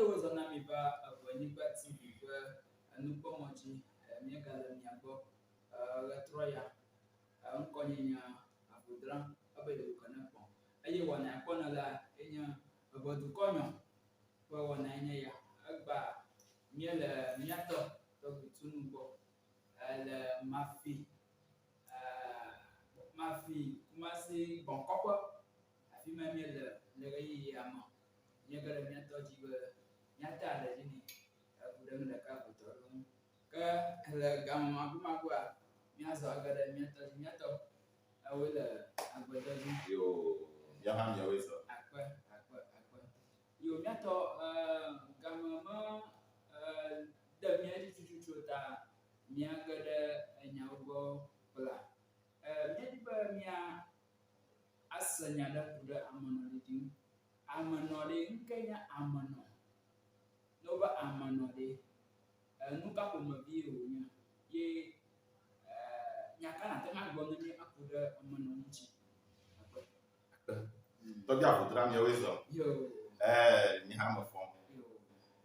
Míado wozɔ na mi va Eʋenyigba TV ƒe enukpɔmɔ dzi. Míegale mia gbɔ ɣetrɔ ya. Ŋkɔnye nye Avodra ebe yewo ke ne kpɔ. Eye wɔna ya kpɔ nelea enye Eʋedukɔ nyɔ ƒe wɔnae nye ya. Egbea míele mía tɔ Tɔgbui Tunu gbɔ le Mafi, Mafi Kumasi Gbɔ̃kɔƒe. Afi ma míele le ɣeyiɣia me. Míege ɖe mía tɔ dzi be míate aɖe dzi nɛ eku ɖe nu ɖeka eve tɔ ɖewo ŋu. Ke le game magomagoa, míazɔ age ɖe mía tɔ dzi. Mía tɔ, ewòe le agbedɔ dzi. Yo, míawo hã míawoe zɔ. Akpe, akpe, akpe. Yo, mía tɔ, game me de mía dzi tututu o ta míage ɖe enyawo gbɔ kpla. Míedi be mía ase nya ɖe ku ɖe amenɔɖiɖi ŋu. Amenɔ ɖe, nukae nye amenɔ? Ne wobe amenɔ ɖe, nu ka ƒomevie wònye? Ye nya ka nàte ŋu agblɔ ne mí aku ɖe amenɔ ŋuti? Akpe. Akpe. Tɔgbi Avodra miawoe zɔ. Yo. Ɛɛ, nye hã mefɔ. Yo.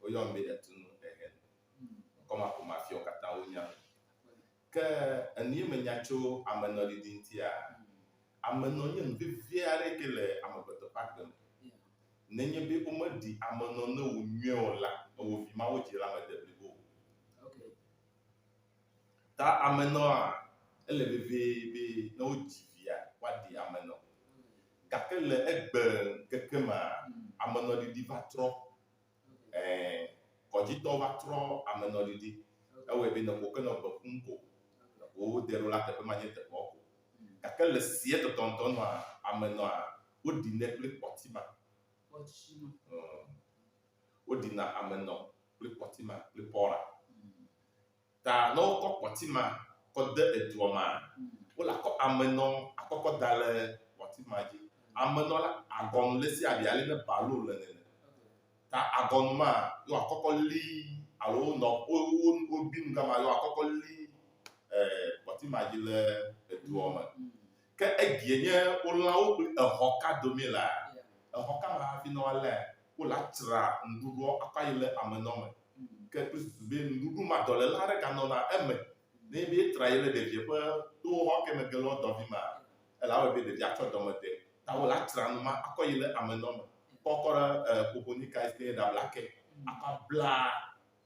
Woyɔm be Etunu Ehen. Ŋkɔ ma ƒo mafiawo katã wonya. Ke enu ye menya tso amenɔɖiɖi ŋutia, amenɔ nye nu vevi aɖe yi ke le amegbetɔ ƒe agbe me. Nenye be womeɖi amenɔ ne wò nyuie o la, ewò vi ma wodzi la mede blibo o. Ta amenɔa, ele vevie be ne wodzi via, woaɖi amenɔ. Gake le egbe ŋkeke mea, amenɔɖiɖi va trɔ. Ɛɛ, kɔdzitɔwo va trɔ amenɔɖiɖi. Ewɔe be nɔƒo ke nɔ gbe ƒum ko. Nɔƒo wode ɖo la teƒe ma nye teƒeawo ko. Gake le seɛ tɔtɔŋtɔ nua, amenɔa, woɖinɛ kple kpɔtima. Kpɔtima. Woɖina amenɔ kple kpɔtima kple pɔra. Ta ne wokɔ kpɔtima kɔ de edua mea, wole akɔ amenɔ akɔ kɔ da le kpɔtima dzi. Amenɔ la, agɔnu le esi aɖi ale ne balo le nene. Ta agɔnu ma, ye woakɔ kɔ li alo wonɔ wo wo wobi nu gama ye woakɔ kɔ li kpɔtima dzi le edua me. Ke egie nye wolã wo kple exɔ ka domee lea, exɔ ka me hafi ne woalea, wole atra ŋɖuɖuɔ akɔ ayi le amenɔ me. Ke kple susu be ŋɖuɖu ma dɔléle aɖe ganɔna eme. Ne be etra yi le ɖevia ƒe to xɔ ke me ge le dɔvi mea, ele awɔe be ɖevia tsɔ dɔme de. Ta wole atra nu ma akɔ yi le amenɔ me. Kɔ kɔ ɖe ƒoƒonika yi ke nye ɖabla ke akɔ bla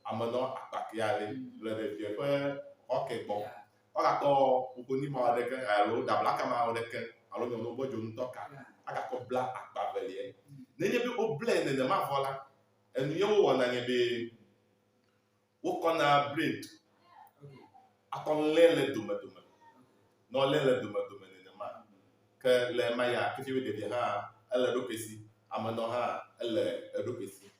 amenɔ akpakea le le ɖevia ƒe xɔ ke gbɔ. Woagakɔ ƒoƒoni ma ɖeke alo ɖablaka ma ɖeke alo nyɔnuwo gbɔ dzonutɔ ka agakɔ bla akpa velia. Nenye be woblae nenema vɔ la, enu ye wowɔna nye be wokɔna blade akɔ lé le domedome. Ne wolé le domedome nenema ke le ema ya kefi be ɖevia hã ele eɖokui si, amenɔ hã ele eɖokui si.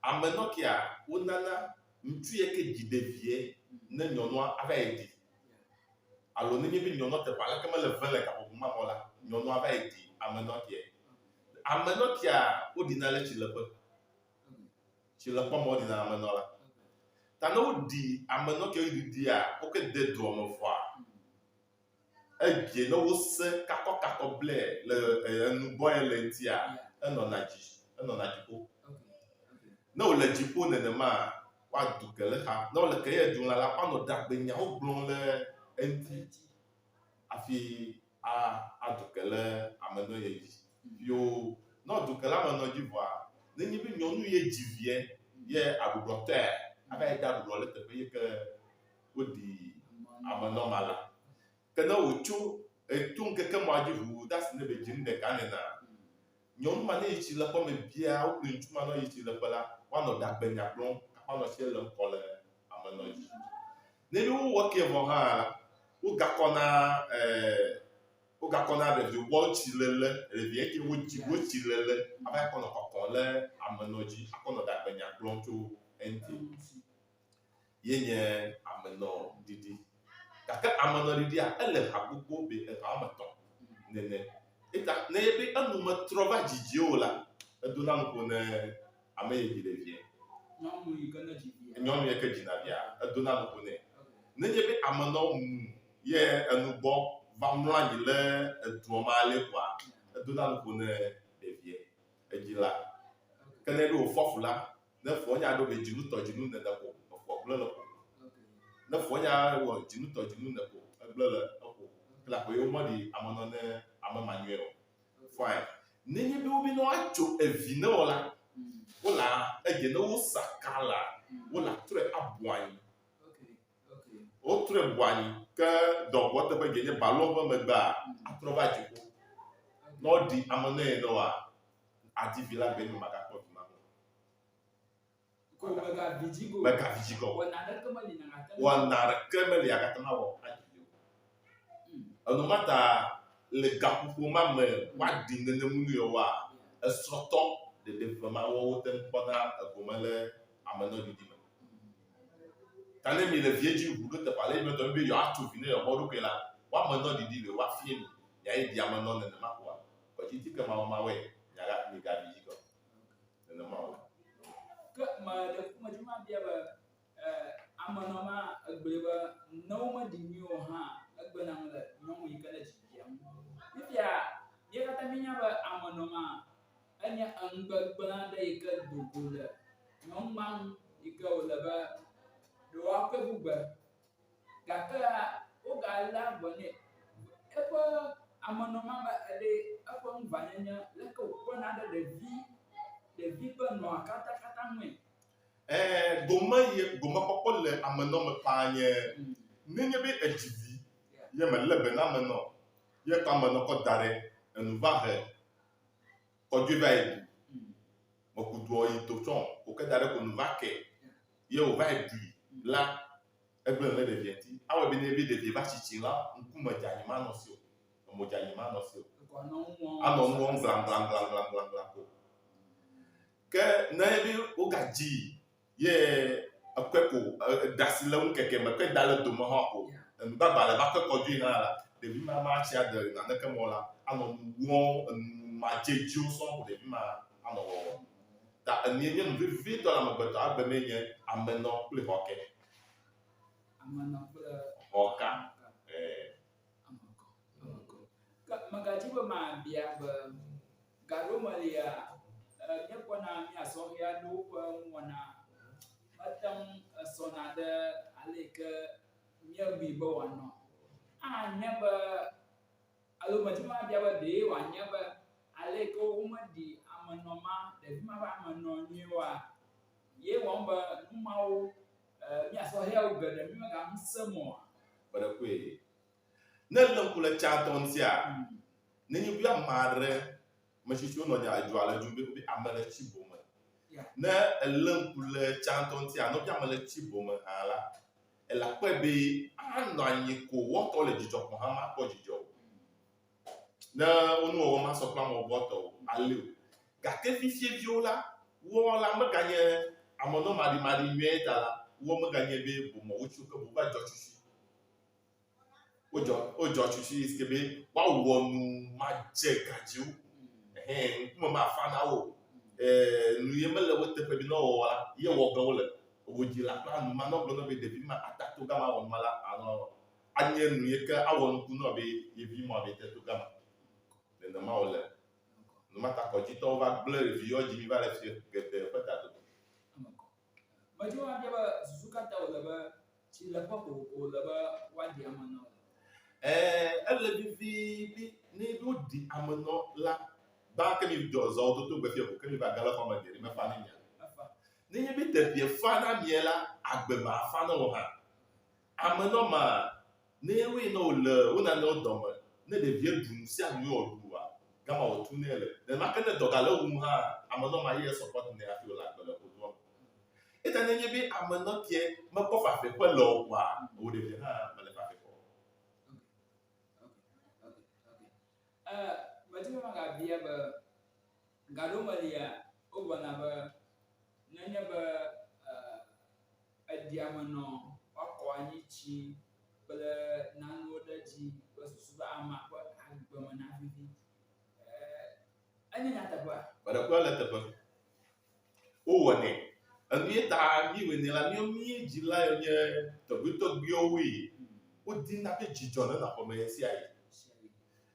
Amenɔ kea wonana ŋutsu ye ke dzi ɖevie ne nyɔnua ava yi ɖi alo nenye be nyɔnua teƒe aleke mele ve le gaƒoƒo ma me o la, nyɔnua va yi ɖi amenɔ kea. Amenɔ kea woɖina le tsileƒe. Tsileƒe me woɖina amenɔ la. Ta ne woɖi amenɔ ke ɖiɖia woke de dua me vɔa, Egie ne wose kakɔkakɔ blɛ le enu gbɔ ye le ŋutia, enɔna dzi, enɔna dziƒo. Ne wòle dziƒo nenema, woadu ke le xa. Ne wole ke ye dum la, woanɔ ɖagbe nyawo gblɔm le eŋuti hafi a adu ke le amenɔ ye dzi. Yoo, ne woadu ke le amenɔ dzi vɔa, nenye be nyɔnu ye dzi vie ye aɖuɖɔtɔea, ava yi de aɖuɖɔ le teƒe ye ke woɖi amenɔ ma la. Ke ne wòtso eto ŋkeke ma dzi ʋuu de asi ne be dzi nu ɖeka nena, nyɔnu ma ne yi tsileƒe me bia wo kple ŋutsu ma ne yi tsileƒe la, woanɔ ɖagbenya gblɔm gake woanɔ tsia lem kɔ le amenɔ dzi. Ne be wowɔ ke vɔ hã la, wogakɔna eh, wogakɔna ɖeviwo gbɔ tsilele, ɖevia ke wodzi wo tsilele ava yi kɔ nɔ kɔkɔm le amenɔ dzi akɔ nɔ ɖagbenya gblɔm tso eŋuti. ye nye amenɔɖiɖi. Gake amenɔɖiɖia, ele ha gbogbo be eha woame etɔ̃ nene. Eta ne ye be enu metrɔ va dzidzi o la, edona nuƒo ne ame yi dzi ɖevia. Nyɔnu yi ke ne dzi via. Nyɔnu yi ke dzina via, edona nuƒo nɛ. Nenye be amenɔ mu ye enu gbɔ va mlɔ anyi le edua me ale koa, edona nuƒo ne ɖevia, edzila. Ke ne ɖe wòfɔ fu la. Ne fɔ nya ɖo be dzinu tɔ dzinu nene ko, efɔ gblẽ le ƒo. Ne fɔ nya wɔ dzinu tɔ dzinu ne ko, egblẽ le eƒo. Kla ko ye womeɖi amenɔ ne ame ma nyuie o. Fine. Nenye be wobe ne woatso evi ne wɔ la, wola edze ne wosa ka la, wola trɔe abu anyi. Wotrɔe bu anyi ke dɔgbɔ teƒe dze nye balɔ ƒe megbea atrɔ va dziƒo. Ne woɖi ame ne ne woa, adi vi la gbe ne magakpɔ vi ma o. Ko mega vi dzi go. Mega vi dzi go. Wɔna ɖeke meli nàgate ŋu. Wɔna ɖeke meli agate ŋu awɔ adzi vi o. Enu ma ta le gaƒoƒo ma me woaɖi nenemu nu yewoa, esrɔ̃tɔ ɖeɖe eve ma woawo te ŋu kpɔna egome le amenɔɖiɖi me. Ta ne mi le vie dzi ʋu ɖo teƒe ale mi tɔ mi be yewoatso vi ne yewoaxɔ ɖokui la, woamenɔɖiɖi le woafie mi miayi ɖi amenɔ nenema koa, kɔdzitike mawɔmawɔe miaga migavi dzi gɔ. Nenema wòle. Ke meɖe kuku medzi mabia be, amenɔ ma egblɔe be ne womeɖi nyuie o hã, egbena nu le nyɔnu yi ke le dzi via ŋu. Fifia, mía katã míenya be amenɔ ma enye enu gbegblẽ aɖe yi ke do go le nyɔnu ma ŋu yi ke wòle be ɖe woakɔe ƒu gbe. Gake wogaléa gbe nɛ. Eƒe amenɔma me ɖe eƒe ŋuʋãnyenye leke wòkpɔna ɖe ɖevi ɖevi ƒe nɔa katãkatã ŋue. Ɛɛ, gome ye gomekpɔkpɔ le amenɔ me paa nye nenye be edzi vi ye melé be na amenɔ ye kɔ amenɔ kɔ da ɖe enu va he kɔdzoe va yi ɖu. Meku doɔ yi do tsɔ wòke da ɖe ko nu va ke ye wòva yi ɖui la egblẽ nu le ɖevia ŋuti. Awɔe be ne be ɖevia va tsitsi la, ŋkume dze anyi manɔ si o, emo dze anyi manɔ si o. Anɔ nu wɔm glanglanglanglanglangla ko. Ke ne be wogadzi ye ekɔe ko ɖe asi le ŋu keke mekɔe da le dome hã ko enu gbagba le va kɔe kɔdzoe hã la, ɖevi ma matsi ade naneke me o la, anɔ nu wɔm enu madzedziwo sɔŋ ko ɖevi ma anɔ wɔwɔm. Ta enue nye nu vevitɔ le amegbetɔ agbe mee nye amenɔ kple xɔke. Amenɔ kple xɔka. Ɛɛ. Amekɔ, amekɔ. Ke megadzi be mabia be gaɖomelia, míekpɔna mía sɔhɛ aɖewo ƒe nuwɔna mete ŋu esɔna ɖe ale yi ke míebui be wòanɔ. Anye be alo medi be mabia be ɖe wòanye be ale yi ke womeɖi amenɔ ma, ɖevi ma ƒe amenɔ nyuie oa, ye wɔm be nu mawo mía sɔhɛwo geɖe mímegaŋu sem oa? Gbeɖekɔe. Ne èlé ŋku le tsãtɔ ŋutia, nenye be ame aɖe, ame tsitsiwo nɔ nya edua le dum be ame le tsi bome. Ne èlé ŋku le tsãtɔ ŋutia, ne wobe ame le tsi bome hã la, èle akpɔe be anɔ anyi ko woatɔ le dzidzɔ kpɔm hã makpɔ dzidzɔ o. Ne wo nuwɔwɔ masɔ kple ame bubuawo tɔ o, ale o. Gake fifie viwo la, woawo la meganye ame nɔ maɖimaɖi nyuie ta la, woawo meganye be bomɔ wotsi o, ke boŋ wova dzɔ tsutsi. Wodzɔ wodzɔ tsutsi yi ke be woawɔ nu madze gadziwo. Ɛhɛn ŋkume mafa na wo o. Ɛɛ nu ye mele wo teƒe be ne woawɔ la, ye wɔ ge wole. Wò dzila kple anu ma ne wogblɔ na wò be ɖevi ma ata to gama awɔ nu ma la, anɔ anye nu yi ke awɔ nuku na wò be ye vi ma be te to gama. Nenema wòle. Nu ma ta kɔdzitɔwo va gblẽ ɖevi yewo dzi mi va le fie geɖe ƒe tadome. Medzi be mabia be susu ka ta wòle be tsileƒe kokoko wòle be woaɖi ame nɔ le? Ɛɛ, ele vevie be ne woɖi ame nɔ la, gbã ke mi dzɔ zɔ toto gbe fia ko ke mi va ge le xɔ me geɖe mefa ne mia. Efa. Nenye be teƒea fa na mia la, agbe ma fa na wò hã. Ame nɔ ma, ne woe ne wòle wo nanewo dɔme, ne ɖevia ɖu nu sia nu ye wòɖua, gama wòtu nɛ le. Nenema ke ne dɔ gale ewum hã, ame nɔ ma ye esɔpɔt nɛ hafi wòle agbe le ƒodoa me. Eya ta nenye be ame nɔ ke mekpɔ fafɛƒe le o kɔa, wò ɖevia hã mele fafɛƒe o. Ok, ok, ok, ok. Eh, medi be magabia be, gaɖomelia, wogblɔna be nenye be eh, eɖi ame nɔ woakɔ anyitsi kple nanewo ɖe edzi kple susu be amea ƒe agbe me navivi. Eh, enye nyateƒea? Gbeɖekɔe le teƒe. Wowɔnɛ. Enu ye ta míwɔnɛ la, míawo mía dzila yiwo nye tɔgbuitɔgbuiwoe, wodina be dzidzɔ nenɔ xɔme ɣesiaɣi.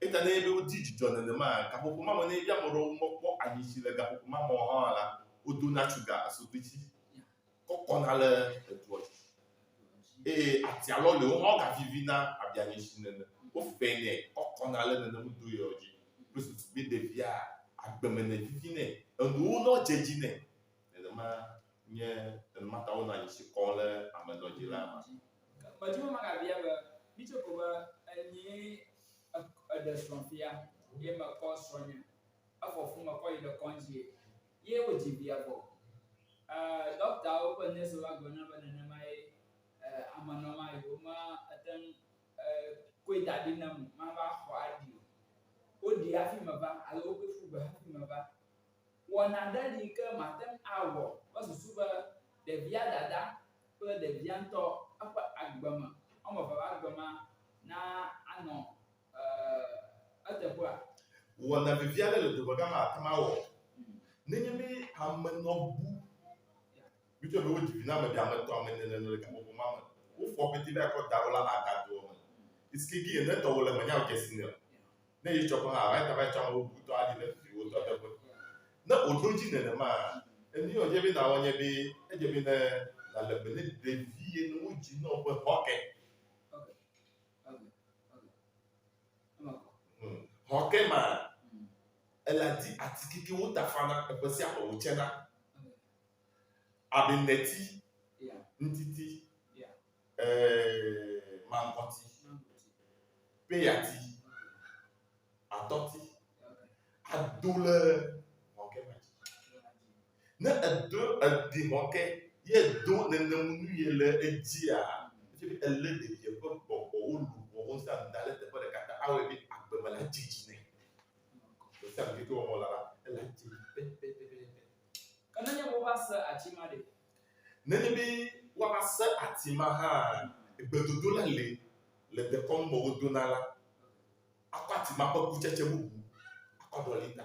Eya ta nenye be wodi dzidzɔ nenema, gaƒoƒo ma me ne ame aɖewo mekpɔ anyitsi le gaƒoƒo ma me o hã la, Wodona tsuga asokpitsi kɔ kɔna le edoa dzi. Eye atia lɔ le wo hã wogavivina abe anyitsi nene. Wofenɛ kɔ kɔna le nenem do yewo dzi kple susu be ɖevia agbeme nevivi nɛ, enuwo nɔ dze edzi nɛ. Nenema nye nenema ta wonɔ anyitsi kɔm ɖe amenɔ dzi la ma. Medi be magabia be, mitso ko be enyee eɖe srɔ̃ fia ye mekɔ srɔ̃nye efɔ fu mekɔ yi ɖe kɔŋdzie ye wodzi via vɔ. Ɖɔktawo kple nɛsiwo va gblɔ nam be nenemae amenɔ ma yewome ete ŋu kɔe da ɖi nam o, mava xɔ aɖi o. Woɖi hafi meva alo wokɔe ƒu gbe hafi meva. Wɔna ɖe li ke mate ŋu awɔ kple susu be ɖevia dada kple ɖevia ŋutɔ eƒe agbe me, woame eve ƒe agbe ma na anɔ eteƒea? Wɔna vevi aɖe le dome gama ate ŋu awɔ. Nenye be ame nɔ bu, mítsɔe be wodzi vi na ame ɖe, ame etɔ̃, ame ene nene le gaƒoƒo ma me. Wofɔ pɛtɛ va yi kɔ da ɖo la agadoa me. Iskigi ene tɔwo le eme nya wò dzesi nɛ o. Ne ye tsɔ kɔ hã, va yi ta va yi tsɔ ame bubu tɔ aɖi le viwò tɔ teƒe. Ne wòɖo edzi nenemaa, enu yi wòdze be nawɔ nye be, edze be ne nàle be ne ɖevi ye ne wodzi nɔ ƒe hɔkɛ. Hɔkɛ ma, ele adi atike ke wotafana eƒe sia ƒe wòtsena. Abe neti, ŋutiti, maŋgɔti, peyati, atɔti, ado le hɔkɛ ma dzi. Ne edo eɖi hɔkɛ ye do nenem nu ye le edzia, efia be elé ɖevia ƒe gbɔgbɔwo, luʋɔwo ŋusẽ da ɖe teƒe ɖeka ta awɔe be agbe me la dze dzi nɛ. Gbe sia gbe ke wɔm wòle la, ele dze pɛpɛpɛpɛ. Ke nenye be wova se ati ma ɖe? Nenye be woava se ati ma hã, gbedodo la li le dekɔnu me wodona la, akɔ ati ma ƒe kutsetse bubu akɔ ɖɔ li ta.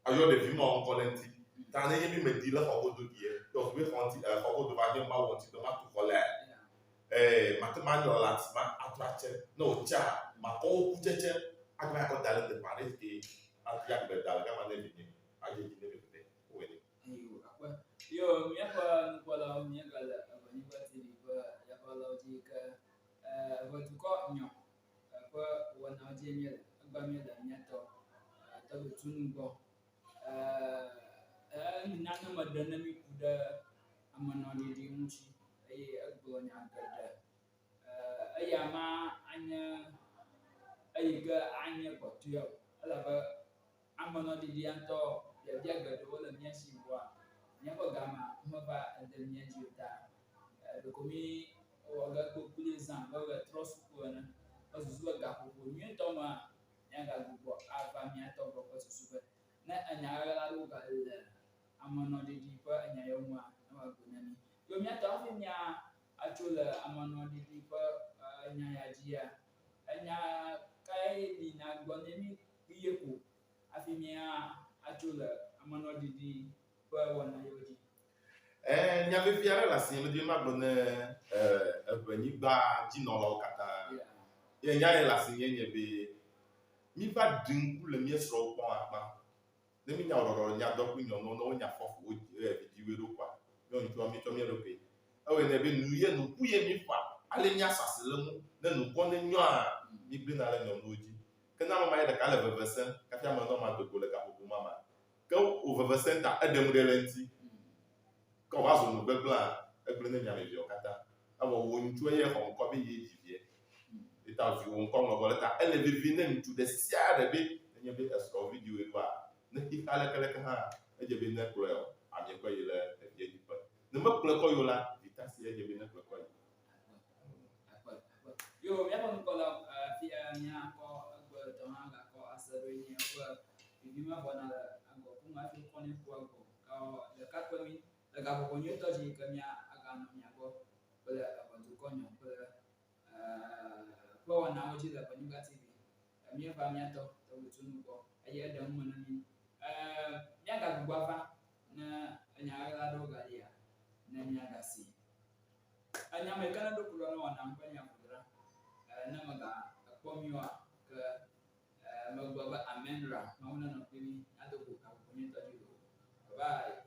Ayɔ ɖevi mawo ŋkɔ le eŋuti. Ta nenye be medi le xɔ godo ɖie, ye wòzu be xɔ ŋuti, xɔ godo va nye Mawu ŋuti dɔ matu xɔ lea, ee, mate ŋu anyɔ le ati ma atrɔ atse. Ne wòtsea, makɔ wo kutsetse agba akɔ da ɖe teƒe aɖe si ke adi agbe da le gama ne vinye adze dzi ne pɛpɛpɛ. Wowɔe nɛ. Eyo, akpe. Yo, míaƒe nukpɔlawo míegale Eʋenyigba TV ƒe yaʋalawo dzi ke Eʋedukɔ Nyɔ ƒe wɔnawo dzie míele. Egbea míele mía tɔ Tɔgbitunu gbɔ. Nane me ɖem ne mí ku ɖe amenɔɖiɖi ŋuti eye egblɔ nya geɖe. Eya ma anye eyi ke anye kpɔtɔea o elabe amenɔɖiɖia ŋutɔ biabia geɖewo le mía si vɔa míaƒe gamea meva ede mía dzi o ta ɖeko mí wɔ ge kpokploe zã abe ʋetrɔ suku ene. Esusu be gaƒoƒo nyuietɔ mea, míagagbugbɔ ava mía tɔ gbɔ kple susu be ne enya ɣaɣla aɖewo gale amenɔɖiɖi ƒe enya yawo ŋua, ne woagblɔe na mí. Yo mía tɔ hafi mía atso le amenɔɖiɖi ƒe enya ya dzia, enya kae li nàgblɔ ne mí kpuie ko hafi mía atso le amenɔɖiɖi ƒe wɔna yawo dzi? Ɛɛ, nya vevi aɖe le asinye medi be magblɔ ne eʋenyigba dzinɔlawo katã. Ye nya ye le asinye nye be míva ɖi ŋku le mía srɔ̃wo kpɔm akpa. Ne mínya ɖɔɖɔ nya dɔ kple nyɔnuwo ne wonya fɔfu wo vidziwoe ɖo kɔa, míawo ŋutɔwo míetsɔ mía ɖokui. Ewɔe nɛ be nu ye nuku ye míƒã ale míase asi le eŋu. Ne nukua ne nyɔa, mígblẽna le nyɔnuwo dzi. Ke ne ame ma ye ɖeka le veve sem hafi ame nɔ ma do go le gaƒoƒo ma mea, Ke wò veve sẽ ta eɖe nu ɖe le eŋuti. Ke wòva zu nu gbegblẽa, egblẽ ne mia ame eveawo katã. Evɔ wò ŋutsue ye xɔ ŋkɔ be yee dzi viɛ. Ye ta viwò ŋkɔ ŋlɔ vɔ ɖe ta. Ele vevi ne ŋutsu ɖe sia ɖe be nenye be esrɔ̃ vidziwoe ɖoa, ne xixea lekeleke hã, edze be nekplɔe o, amie kɔ yi le evia dziƒe. Ne mekplɔe kɔ yi o la, vitasi edze be nekplɔe kɔ yi. Akpe, akpe. Yo, míaƒe nukpɔla fia míakɔ egbe tɔ hã gakɔ ase ɖo nye woƒe vivi mevɔna le agɔ kum hafi wokɔnɛ ƒua gbɔ. Gawɔ ɖeka kple mí le gaƒoƒo nyuitɔ dzi ke mía aganɔ mia gbɔ kple eʋedukɔ nyɔ kple ƒe wɔnawo dzi le Ʋenyigba TV. Míeva mía tɔ tɔgbitunu gbɔ eye eɖe nu me na mí. Míagagbugbɔ ava ne enya ɣaɣla aɖewo galia ne míagasee. Enya me yi ke ne ɖo ku ɖe ne wɔna ŋkɔe nye aƒodra. Ne mega ekpɔ mí oa, ke megblɔ be amen ra. Mawu nenɔ kpli mí. Míado go gaƒoƒo nyuitɔ dzi loo. Bye.